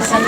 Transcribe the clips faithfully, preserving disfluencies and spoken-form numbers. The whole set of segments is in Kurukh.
हम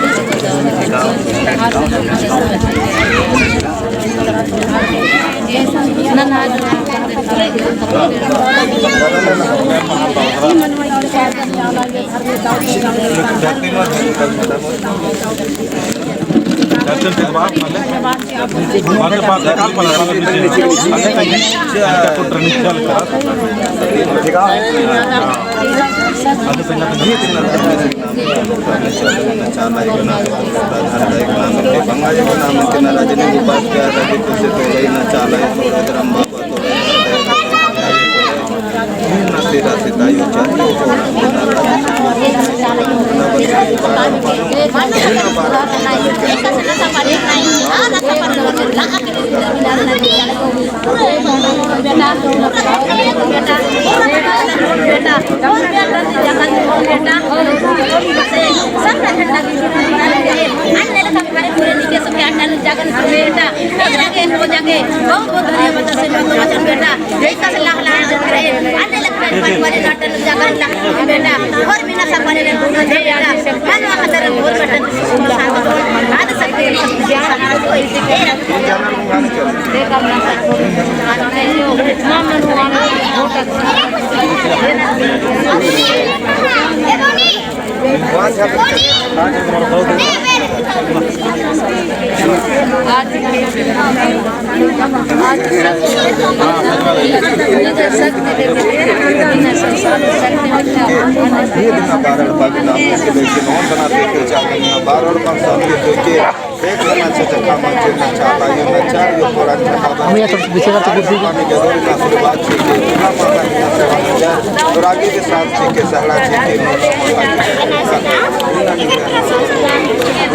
यहाँ तो पीछे का तो कुर्सी।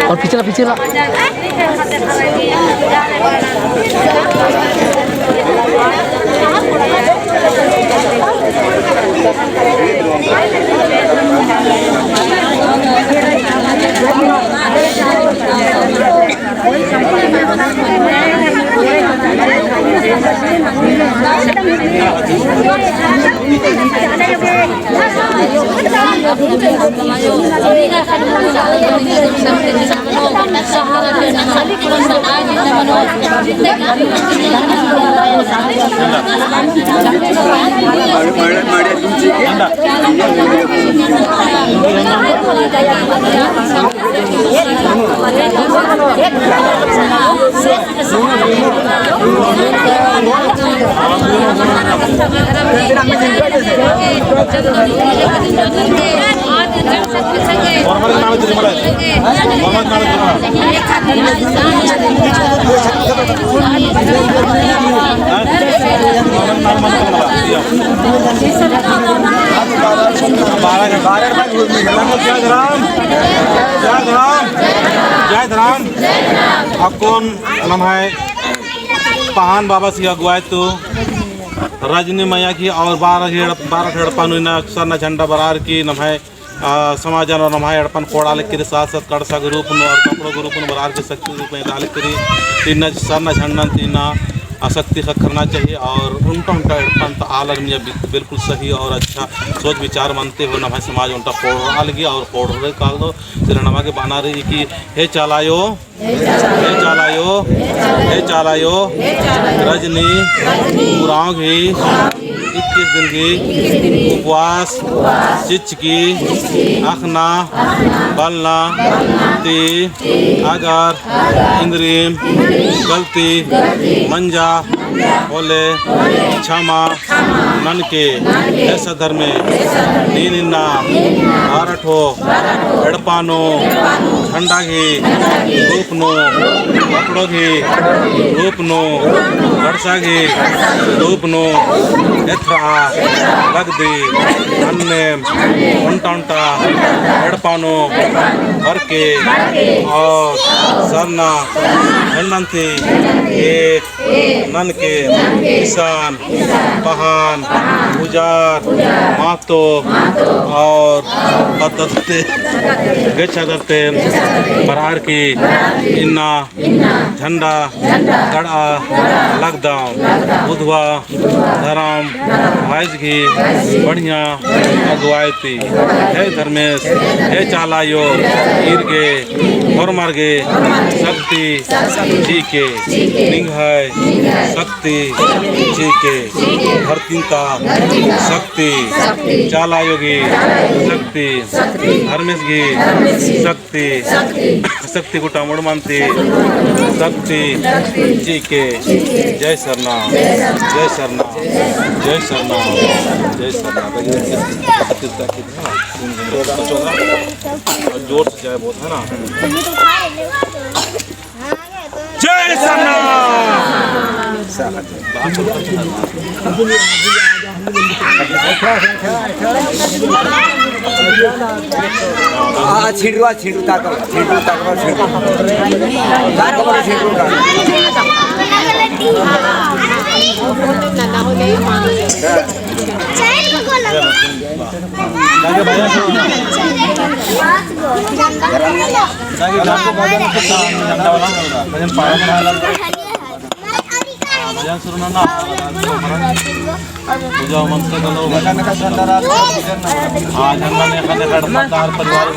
और पीछे ला, पीछे ला। जय धरम, जय धरम, जय धरम। अक्कुन नम्है पहान बाबस गही अगुवाई ती रजनी मइया की और बारह एड़-, बारह एड़पा नू इन्ना सरना झंडा बरअर की नम्है, आ, समाजन और नम्है एड़पन कोड़ा लगी रई, साथ साथ कड़सा के रूप नू और कपड़ो के रूप नू बरअर की शक्ति रूप नू एदा लगी रई। इन्ना सरना झंडन ती इन्ना आ शक्ति ख़क्खरना चाहिए और ओन्टा ओन्टा एड़पन ता आलर मइय्याँ बि-, बिल्कुल सही और अच्छा सोच विचार मनते हुए नम्है समाज ओन्टा कोड़रआ लगी और कोड़रआ कालो। चले नमा गे बअना रई कि हे चाला आयो, हे चाला आयो, हे चाला आयो, रजनी उराँव गही इक्कीस दिन गही उपवास चिच्चकी अख़ना बलना ती अगर इन्द्रिम गलती मंजा होले छमा ननके। हे सद्धर्मे, नीन इन्ना बारह ठो एड़पा नू झंडा गही रूप नू, कपड़ो गही रूप नू, कड़सा गही रूप नू एथरआ लगदी। अन्नेम ओन्टा ओन्टा एड़पा नू बरके और सरना झंडन ती एक ननके इसन पहान पुजार महतो और पद्धति गे चदरते बरअर की इन्ना झंडा गड़आ लगदम। उधवा धरम राइज गही बढ़िया अगुवाई ती। हे धर्मेस, हे चाला आयो, ईर गे होरमर गे शक्ति चिके, निंग्है शक्ति चिके, धरती ता शक्ति, चाला आयो गही शक्ति, धर्मेस गही शक्ति, शक्ति गुट्टा मुड़ मन्ती शक्ति चिके। जय सरना, जय सरना, जय सरना, जय सरना। जोर से जय बोल, है ना? जय सरना। आ, छिड़ुआ, छिड़ू ताको, छिड़ू ताको, छिड़ू। ताको बोलो, छिड़ू का। भजन सुरना ना। पूजा मंत्र करो। हाँ, झंडा ने खाने का पत्ता हर परिवार।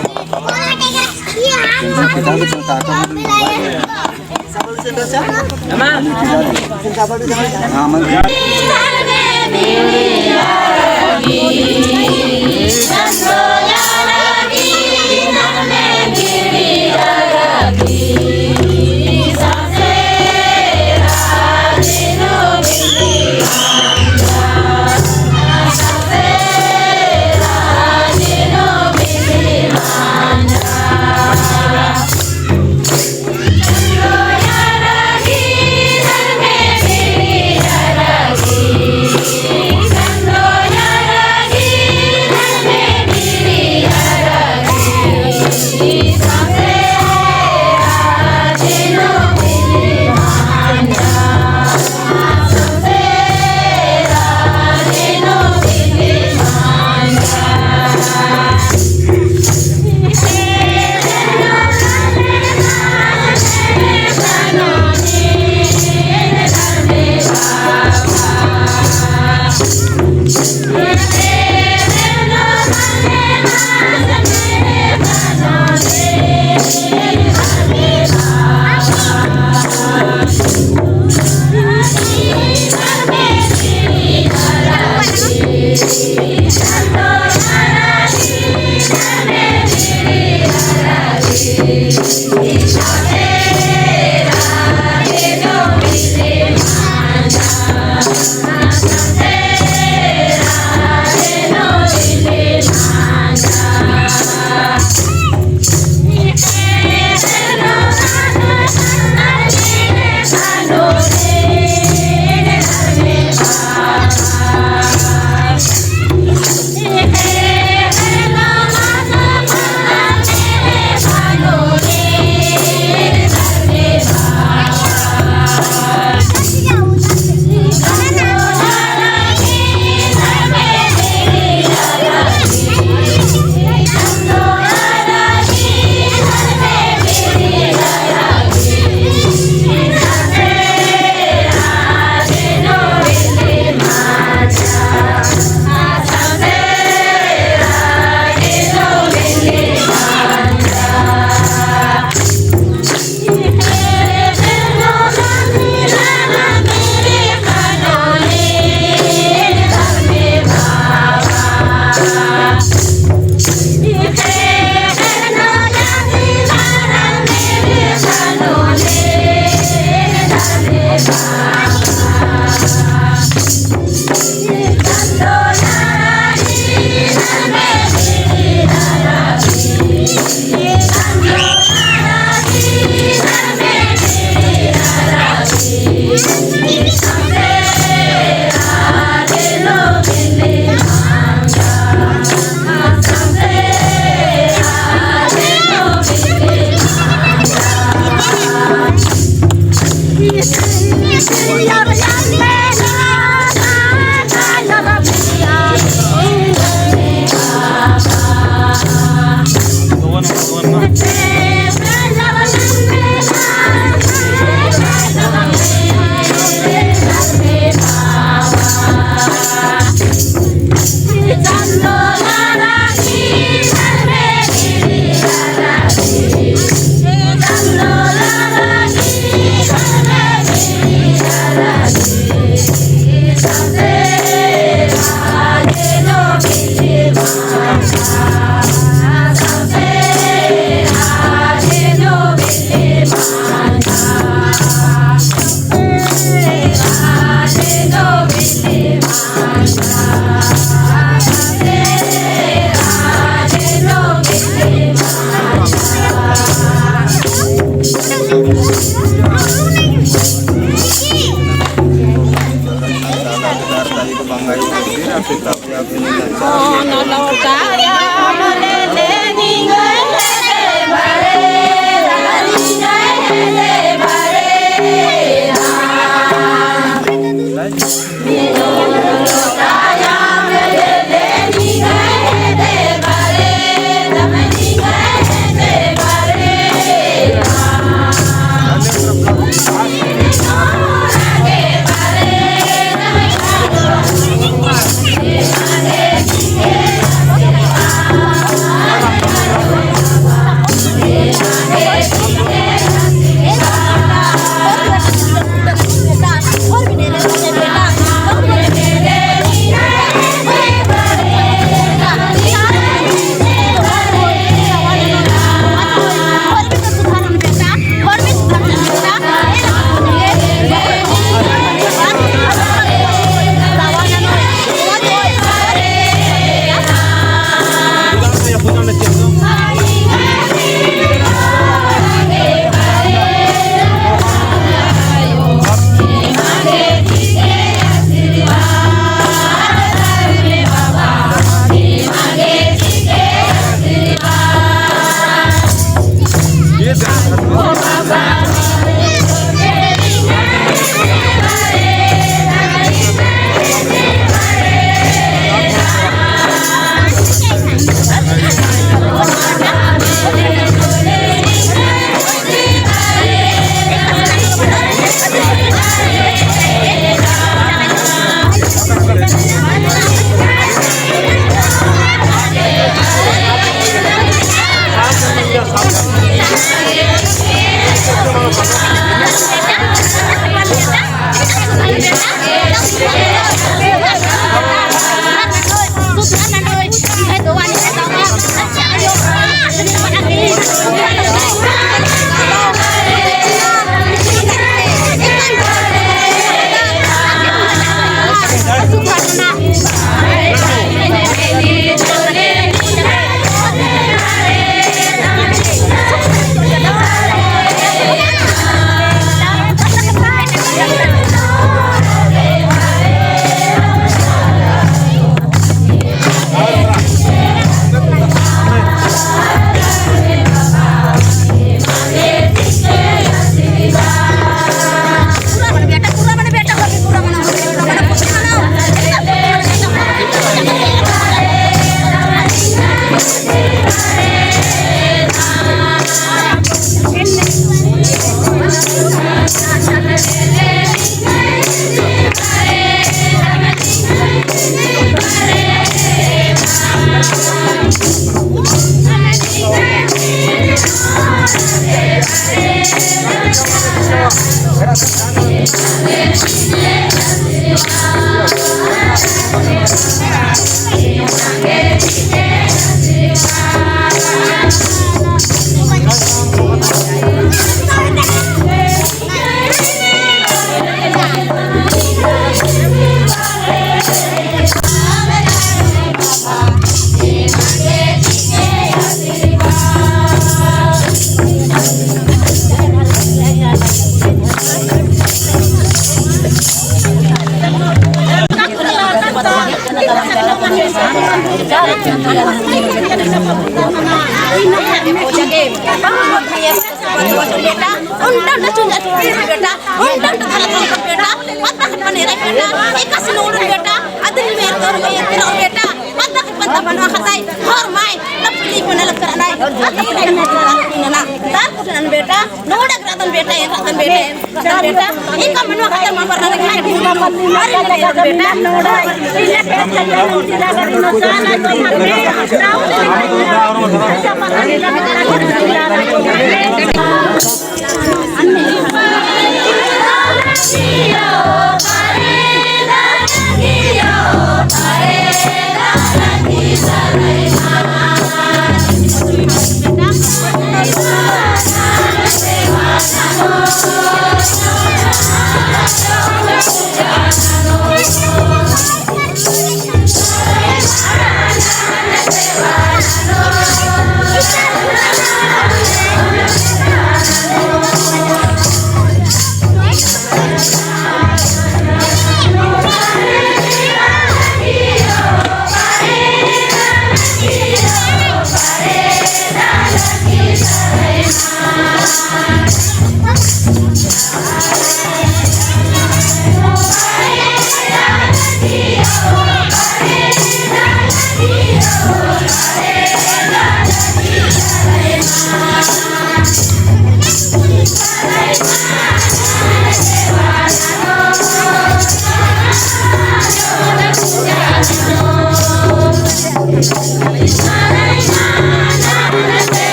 बेटा, ओन्टा ओन्टा चुंजा चुंजा बेटा, ओन्टा ओन्टा थाला थाला बेटा, पत्ता खत पने रे बेटा, एकासे नोड़न बेटा, अदन मेर तोर मेर तेरा बेटा, पत्ता खत पत्ता बनवा खताई, हर माय, लपली पने लग करनाई, अदन मेर तोर मेर ना, तार कुटन बेटा, नोड़ा करतन बेटा, ये करतन बेटा, ये करतन बेटा, एका मनवा खता मा पर ना खाए, अरे बेटा, नोड़ा,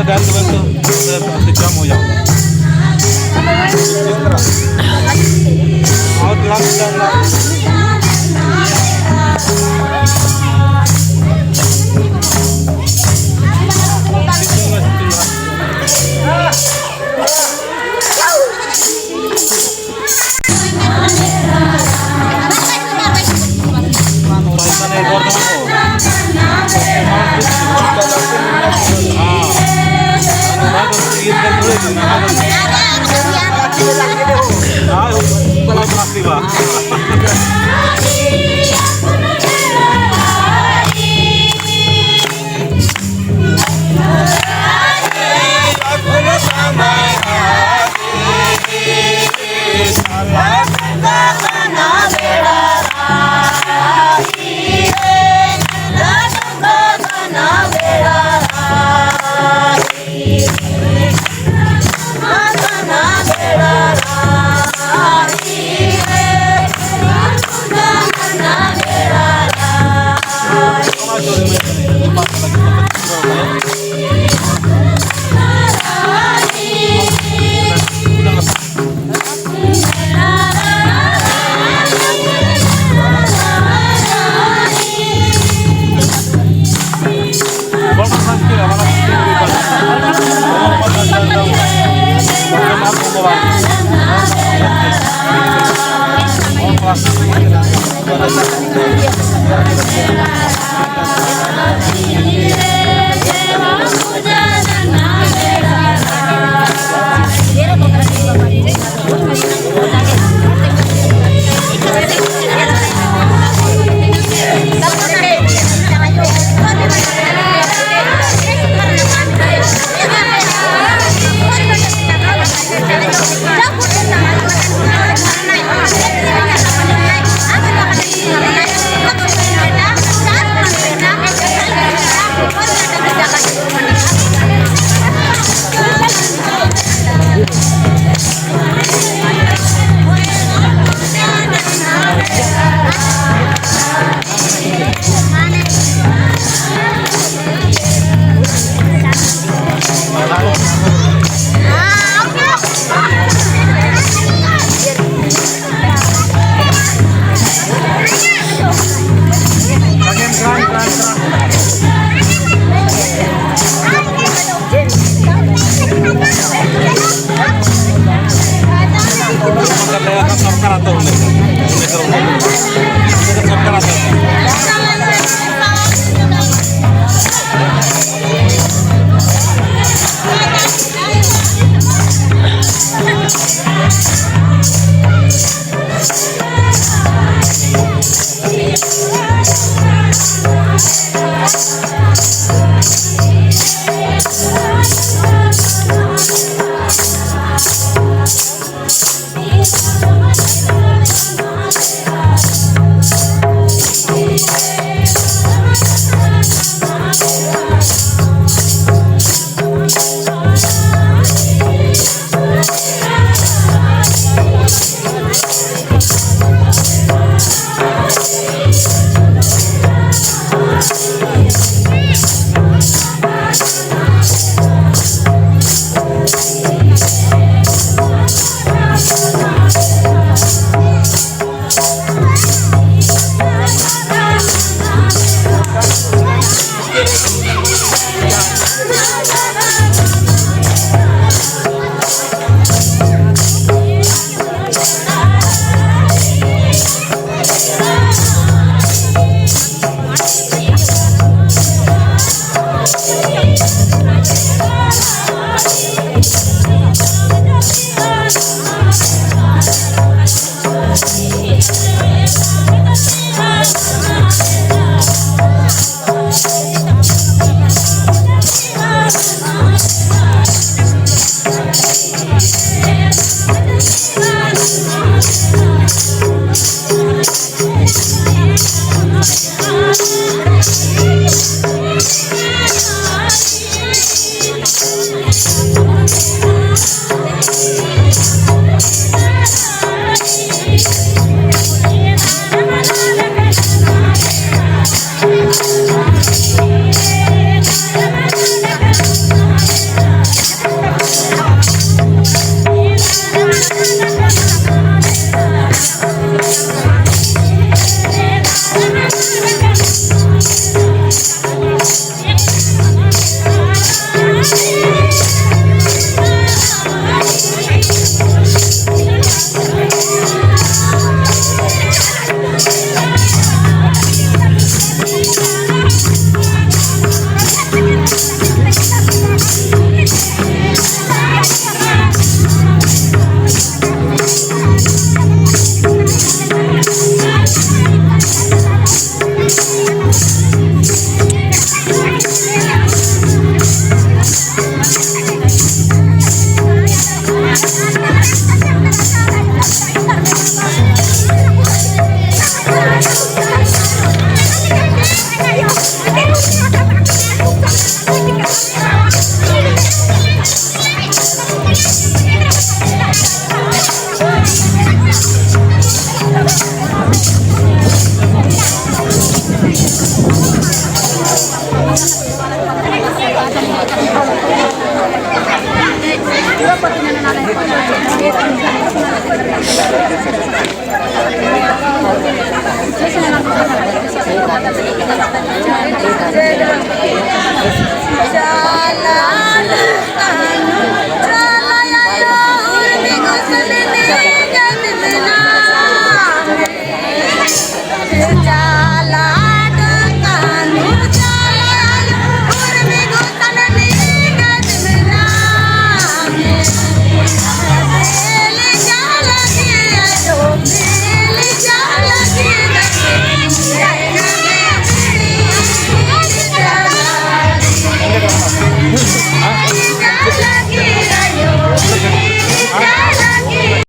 डाल देबे तो, तो, तो जाम हो जाओ। और ग्लास डाल।